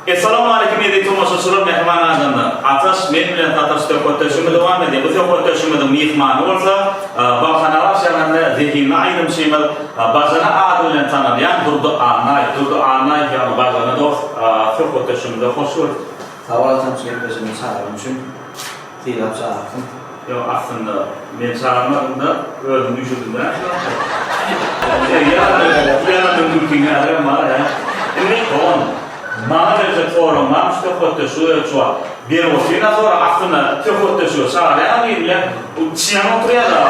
Essalamualeýkum eziz tomaşaçylar mähriban adamlar. Ataş men bilen Sataş söhbetdeşligimiz dowam edýär. Bu söhbetdeşligimiziň myhmany bolsa Balkanabat şäherinde zehinli aýdymçymyz Bajana ady bilen tanalýan Durdy Annaýew. Durdy Annaýew ýagny Bajana dost söhbetdeşligimize hoş gördük. Sag bol atam şu gepleşigime çagyran üçin. Sylap çagyrsyň. Ýok aslynda men çagyrmadymda özüň düşürdiň dä şu wagta. Ýalan gülkiň häzirem bar hä. Indi dogan maňa berjek soragyň barmy şu söhbetdeşlige şu wagt. Berip otyryn-a sorag aslynda söhbetdeşlige çagyrýaňam biri bilen içýän oturýar-a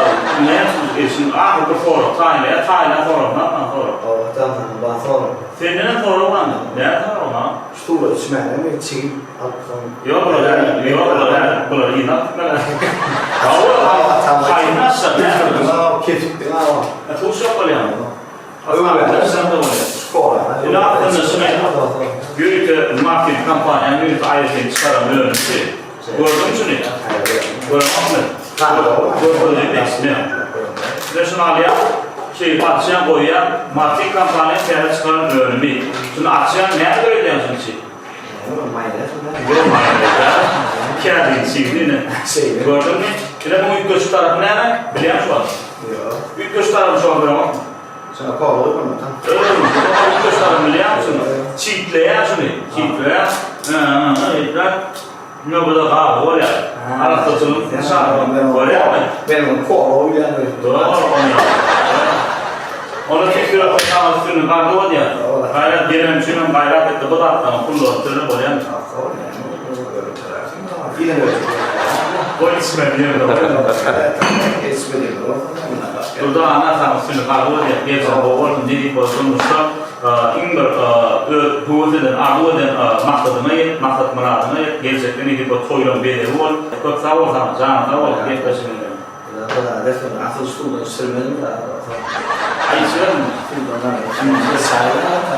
näme üçin ahyr bir sorag taýynlaýar taýynlan soragyny al maňa sorag. Hawa atam saňa bar sorag. Sendenem sorag barmy? Näme soragyň maňa? Suwa içmäge mi çigit alyp soň. Ýok bular däl, ýok bular däl, bular yzyna alyp gitmeli. Hawa, haýyny açsa näme? Kesipdiň awa. Suw şok bolýamy? Ine aslynda şuny ýörite marketing kompaniýanyň ýörite aýratyn çykaran önümsi. Gördüňmi şuny? Göreňokmy? Görkezeymi? Ine şuny alýaň, şeýdip açýaň, goýýaň, Martin kompaniýa täze çykaran önümi. Şuny açýaň, näme döredýäň şuny içi? Ýok, maýonez däl. Kädiniň çigidi ine. Gördüňmi? Ine muň üýtgeşik tarapy näme? Bilýäňmi şu wagt? Ýok. Üýtgeşik tarapyny şu wagt bileňokmy? Şuna kola guýmaly tam. Üýtgeşik tarapyny bilýäňmi şuny? Çitleýär şuny. Çitleýär. Hä, Ine bu-da gaby bolýar. Arassaçylyk nyşany bolýarmy? Men muny kola guýýan öýdüp. Dogry ony. Ony tüýs ýürekden saňa üstünlik arzuw edýän. Gaýrat gelen üçin hem gaýrat etdi bu zatlaryň pullary töle bolýarmy? Goý içmeli ýerde goý. Durdy ana saňa üstünlik arzuw edýän. Geljek gowy bolsun nesip bolsa durmuşda. Iň bir öz höwes eden, arzuw eden maksadyňa ýet, maksat-myradyňa ýet, geljekde nesip bolsa toýlaň bezegi bol. Köp sag bol saňa, janyň sag bolsun gepleşigiňden. Asyl suwdan içirmedim-de. Aý içiberme. Suwdan içirmedim.